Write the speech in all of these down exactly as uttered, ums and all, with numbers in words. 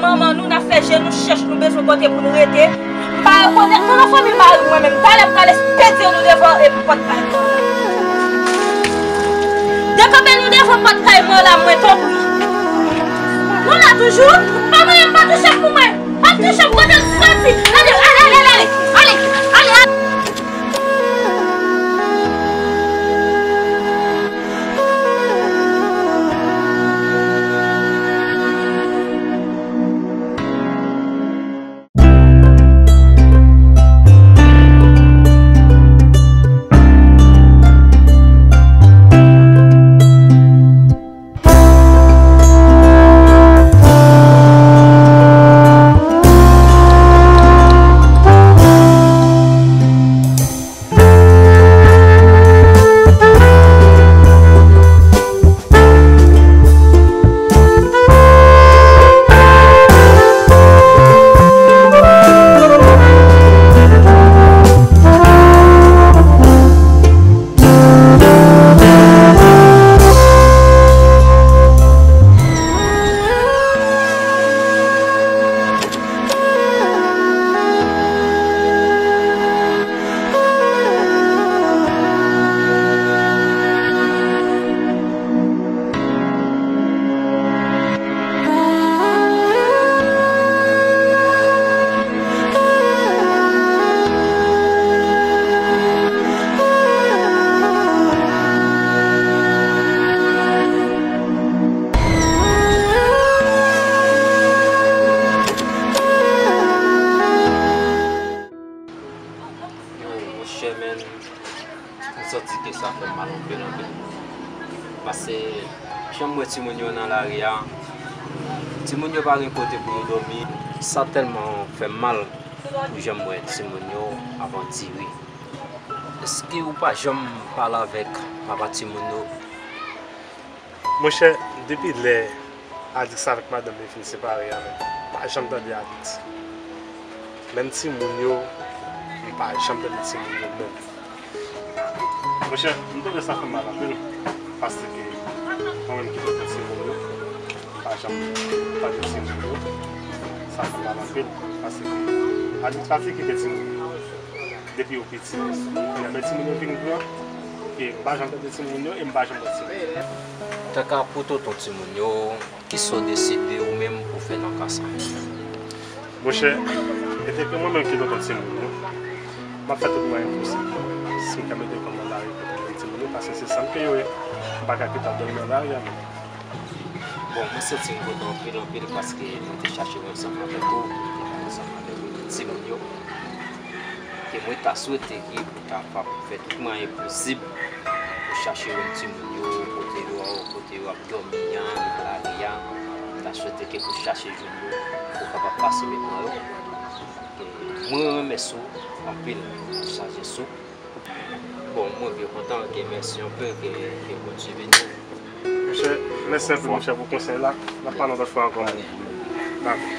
Manman nou, n ap fè je nou chèch, nou bezwen kote pou nou rete. M pa rekonèt nou nan fanmi mari mwen menm. Talè m pral espedye nou devan e pòt kay mwen. Dekanpe nou devan pòt kay mwen la, mwen, tanpri. Nou la toujou? Pa mwen, pa touche m pou mwen. Pa touche m kote m soti. Gade, ale, ale, ale, ale. Ale, ale, ale. Yo, monchè, men, m santi ke sa fè m mal anpil, anpil. Paske, jan m wè timoun yo nan lari a, timoun yo pa gen kote pou yo dòmi. Sa tèlman fè m mal pou jan m wè timoun yo ap andire. Èske ou pa janm pale avèk papa timoun yo? Monchè, depi lè Alix avèk madanm li fin separe a, m pa janm tande Alix. Menm timoun yo, m pa janm tande timoun yo menm. Monchè, m twouve sa fè m mal anpil, paske mwen menm ki tonton timoun yo, m pa janm tande timoun yo. Sa fè m mal anpil, paske Alix pa te kite timoun yo depi yo piti. Kounye a, men timoun yo vin gran, e m pa janm tande timoun yo, e m pa janm wè timoun yo. Kaka pou tonton timoun yo, kisa w deside ou menm pou fè nan ka sa? Monchè, e te ke mwen menm ki tonton timoun yo, m ap fè tout mwayen posib si m ka mete kò m nan lari pou tonton timoun yo, paske se sa m ke yo ye. M pa ka kite ap dòmi nan lari a, non. Bon, mwen santi m kontan anpil, anpil, paske mwen te chache w ansanm avèk ou, mwen te pale ansanm avèk timoun yo. E mwen ta swete ke ou ta fè tout mwayen posib pou chache jwenn timoun yo, kote yo, kote yo ap dòmi an, nan lari a. Mwen ta swete ke pou chache jwenn yo, pou w kapab pase met nan yo. E mwen remèsye w anpil pou sajès ou. Bon, mwen byen kontan, ke mèsi anpil, ke, ke Bondye beni w. Monchè, mèsi anpil, monchè, pou konsèy la. N ap pale yon lòt fwa ankò, monchè. Dakò.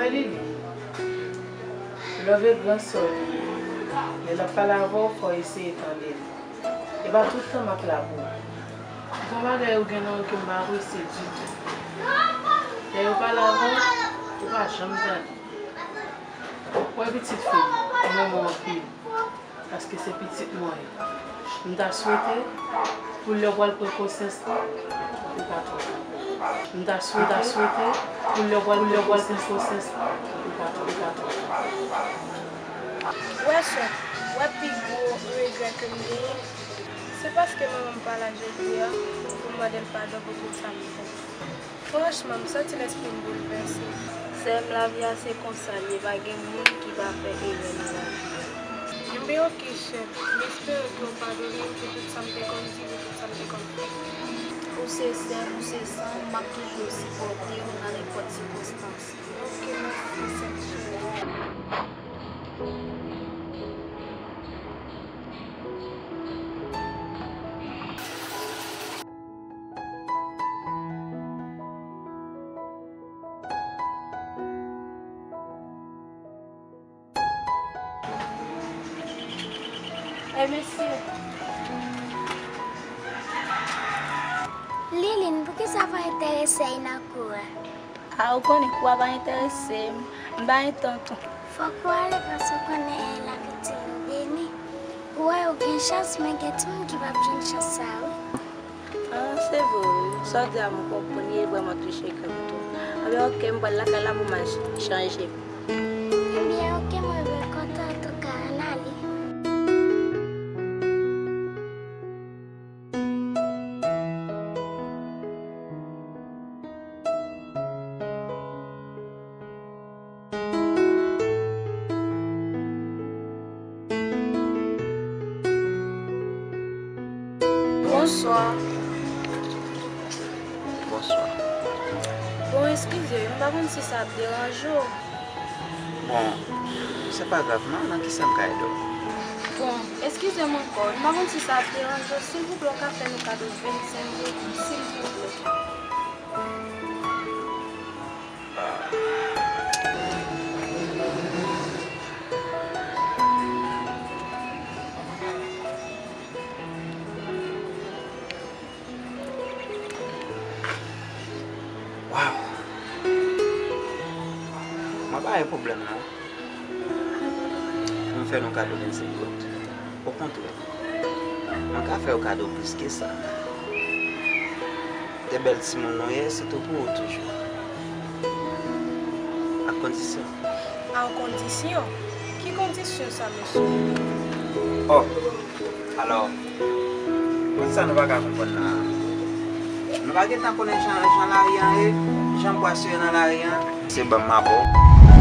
Lili, love e gran sè w li ye. Lè l ap pale avè w, fò w eseye tande l. E pa tout tan m ap la pou ou. Gen bagay ou gen nan ou ke m pa apresye ditou. Lè yo pale avè w, ou pa janm tande. Ou wè pitit fi m, m renmen w anpil. Paske se pitit mwen yo. M ta swete pou lè w pral pran konsyans lan, ou pa twò ta. M ta swete, ta swete pou lè w pral, lè w pral pran konsyans lan, ou pa twò, ou pa twò ta. Wè sè, wè pi gwo regrè ke m genyen, se paske manman m pa la jodi a pou m mande l padon pou tout sa m fè. Franchman, m santi lespri m boulvèse. Sè m, lavi a se konsa l ye, pa gen moun ki pa fè erè nan lavi yo. Enben oke sè m, m espere ke w padone m pou tout sa m te konn di, pou tout sa m te konn fè. Ou se sè m, ou se san m, m ap toujou sipòte w nan nenpòt sikonstans. Oke, mèsi sè m cheri. Hey, mesye. Liline, poukisa w pa enterese Ina kou a? A, ou konnen kou a pa enterese m. M pa gen tan tou. Fòk ou ale paske ou konnen lavi di yo beni. Ou wè ou gen chans, men gen timoun ki p ap jwenn chans sa a, wi. A, se vre, wi. Sa w di a, m konprann, li vrèman touche kè m tou. Anben, oke, m pral lakay la pou m al ch-, chanje. Ebyen, oke, mwen byen kontan, antouka, ann ale. Bonswa. Bonswa. Bon, eskize, m pa konn si sa ap deranje w. Bon, se pa grav non, nan kisa m ka ede w? Bon, eskize m ankò, m pa konn si sa ap deranje w, silvouplè, w ka fè nou kado vennsenk goud, silvouplè. Waw! Mwen pa gen pwoblèm non. Pou m fè nou kado vennsenk goud. Okontrè, mwen ka fè w kado plis ke sa. De bèl timoun nou ye, sitou pou ou toujou. Ak kondisyon. Ak kondisyon? Ki kondisyon sa, mesye? Oh! Alò, poukisa nou pa ka konprann la a? Nou pa gentan konnen jan, jan lari an ye, jan bwa sere nan lari an. Se ban m mabo.